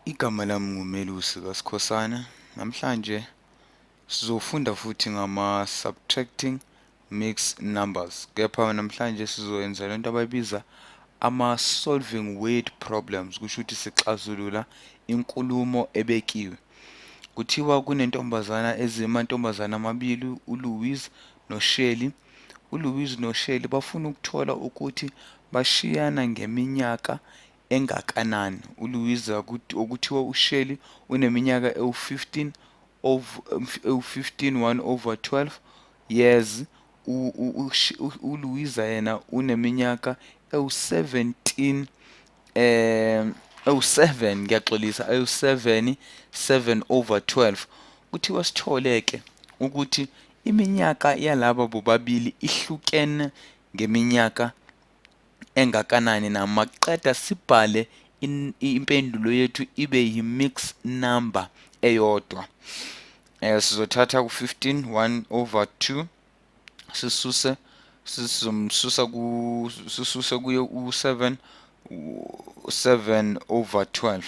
Igama lami nguMelusi kaSkhosana. Namhlanje sizofunda futhi ngama-subtracting mixed numbers. Kepha namhlanje sizoyenza lento abayibiza ama-solving word problems, kusho ukuthi sixazulula inkulumo ebekiwe. Kuthiwa kunentombazana ezimantombazana amabili, uLouise noShirley. ULouise noShirley bafuna ukuthola ukuthi bashiyana ngeminyaka engakanani. ULouise okuthiwa uShirley uneminyaka ewu-15 over ewu-15 1 over 12 years. ULouisa yena uneminyaka ewu-17, ewu-7, ngiyaxolisa, ewu-7 7 over 12. Kuthiwa sithole-ke ukuthi iminyaka yalaba bobabili ihlukene ngeminyaka engakanani na. Maqeda sibhale impendulo yethu ibe yi-mix number eyodwa. Sizothatha ku-15 1 over 2, sisuse, sizomsusa ku, sisuse kuye u-7 7 over 12.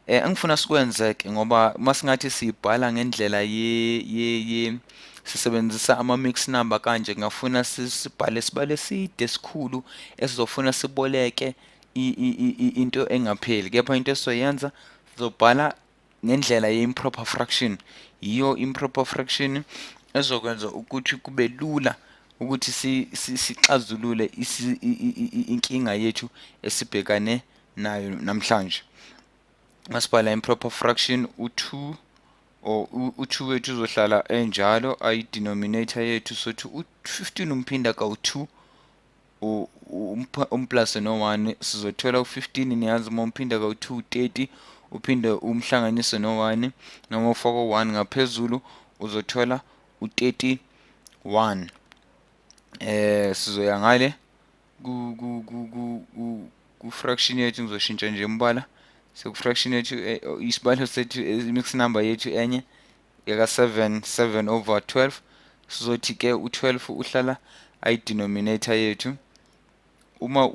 Engifuna sikwenzeke, ngoba masingathi sibhala ngendlela ye sisebenzisa ama mix number kanje, ngafuna sibhale sibale eside esikhulu esizofuna siboleke into engapheli. Kepha into esizoyenza, sizobhala ngendlela ye-improper fraction. Yiyo improper fraction ezokwenza ukuthi kube lula ukuthi sixazulule inkinga yethu esibhekane nayo namhlanje. Masibhala improper fraction, u-2 or u-2 wethu uzohlala enjalo, ayi-denominator yethu. Sothi u-15 umphinda kawu-2, umplus no-1, sizothola u-15. Niyazi uma umphinda kawu-2 30, uphinde umhlanganise no-1 noma ufake u-1 ngaphezulu, uzothola u-31. Sizoya ngale ku fraction yethu. Ngizoshintsha nje umbala. So ku fraction yethu, isibalo sethu, mix number yethu enye yaka 7 7 over 12. Sizothi ke u12 uhlala ayi-denominator yethu. Uma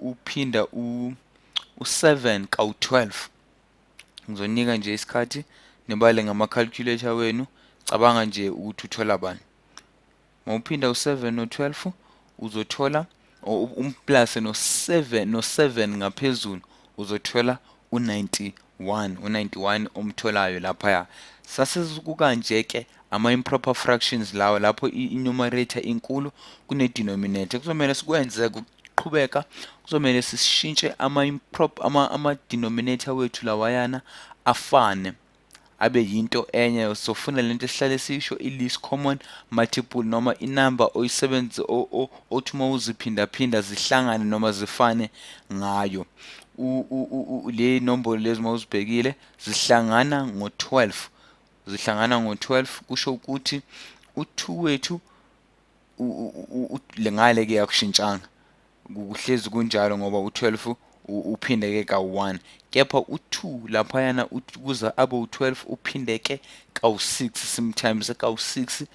uphinda u7 kawu12, ngizonika nje isikhathi nibale ngama-calculator wenu. Cabanga nje ukuthi uthola bani. Mawuphinda u7 no12 uzothola, umplus no7 no7 ngaphezulu, uzothola u91. U91 omtholayo laphaya. Sasizukukanje ke ama-improper fractions lawo, lapho i-numerator inkulu kune-denominator. Kuzomele sikwenze kuqhubeka, kuzomele sishintshe ama-denominator wethu lawayana afane, abe yinto enye. Sofuna lento esihlale sisho, i-least common multiple, noma inamba oyisebenzi othi uma uziphindaphinda zihlangane noma zifane ngayo. Le nombolo lezi, uma uzibhekile, zihlangana ngo-12, zihlangana ngo-12. Kusho ukuthi u-2 wethu ngale ke akushintshanga, kuhlezi kunjalo, ngoba u-12 uphindeke ka-1. Kepha u-2 laphayana, ukuze abe u-12, uphindeke kawu-6. Simtimes kawu-6,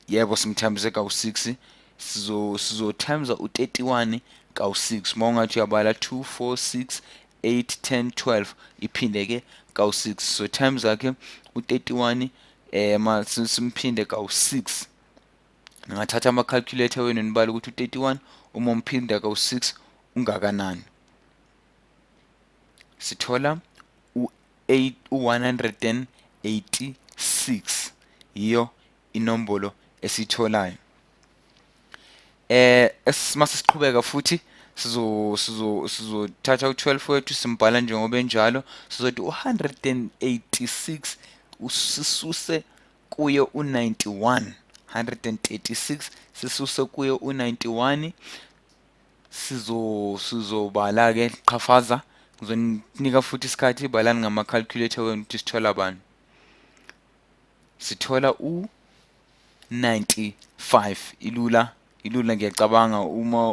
yebo, simtimes kawu-6. Sizo times u-31 kawu-6. Uma ungathi uyabala, 2 4 6 8 10 12, iphindeke kawu-6. So times akhe u-31, ma simphinde kawu-6. Ngingathatha ama-calculator wenu nibale ukuthi u-31 uma umphinda kawu-6 ungakanani. Sithola u-8, u-186 yiyo inombolo esiyitholayo. Mase siqhubeka futhi, sizothatha u12 wethu, simbhala njengoba enjalo. Sizothi u186 usisuse kuye u91, 136 sisuse kuye u91. Sizobala ke, qhafaza. Ngizonika futhi isikhathi, balani ngama calculator wenu ukuthi sithola bani. Sithola u95. Ilula, ilula, ngiyacabanga uma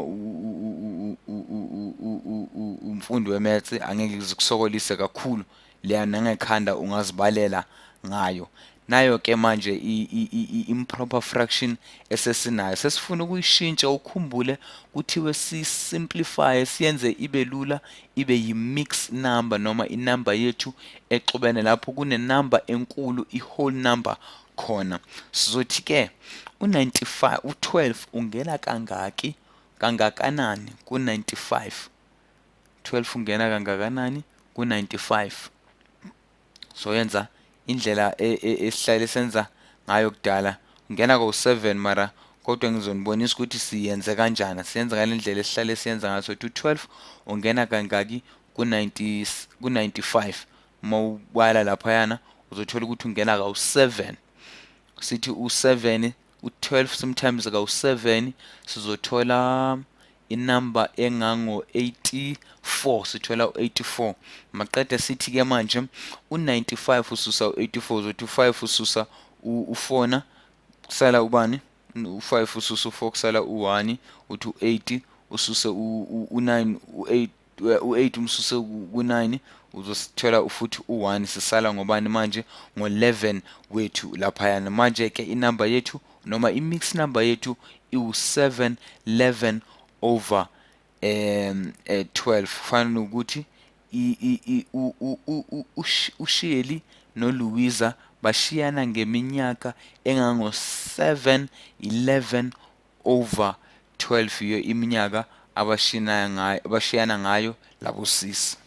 umfundi we-maths angeke zikusokolise kakhulu leya, nangekhanda ungazibalela ngayo. Nayo ke manje i-improper fraction esesinayo, sesifuna ukuyishintsha. Ukhumbule kuthiwe si-simplify, siyenze ibe lula, ibe yi-mix number noma inamba yethu exubene lapho kunenamba enkulu, i-whole number khona. Sizothi ke u-95, u-12 ungena kangaki, kangakanani ku-95? 12 ungena kangakanani ku-95? So yenza indlela esihlale senza ngayo kudala, ungena ko-7, mara kodwa ngizonibonisa ukuthi siyenze kanjani. Siyenza ngale ndlela esihlale siyenza ngaso. 12 ungena kangaki ku-90, ku-95? Uma ubala laphayana uzothola ukuthi ungena kawu-7. Sithi u-7, u-12 sometimes kawu-7, sizothola inamba engango-84. Sithola u-84. Maqede sithi-ke manje u-95 ususa u-84, uzothi u-5 ususa u-4 na kusala ubani? U-5 ususa u-4 kusala u-1. Uthi u-8 ususe u-9, u-8, u-8 umsuse ku-9, uzosithola futhi u-1. Sisala ngobani manje? Ngo-11 wethu laphayana. Manje-ke inamba yethu noma i-mix number yethu iwu-7 11 over 12. Kufana nokuthi uShirley noLouisa bashiyana ngeminyaka engango-7 11 over 12, iyo iminyaka abashiyana ngayo, abashiyana ngayo labo sisi.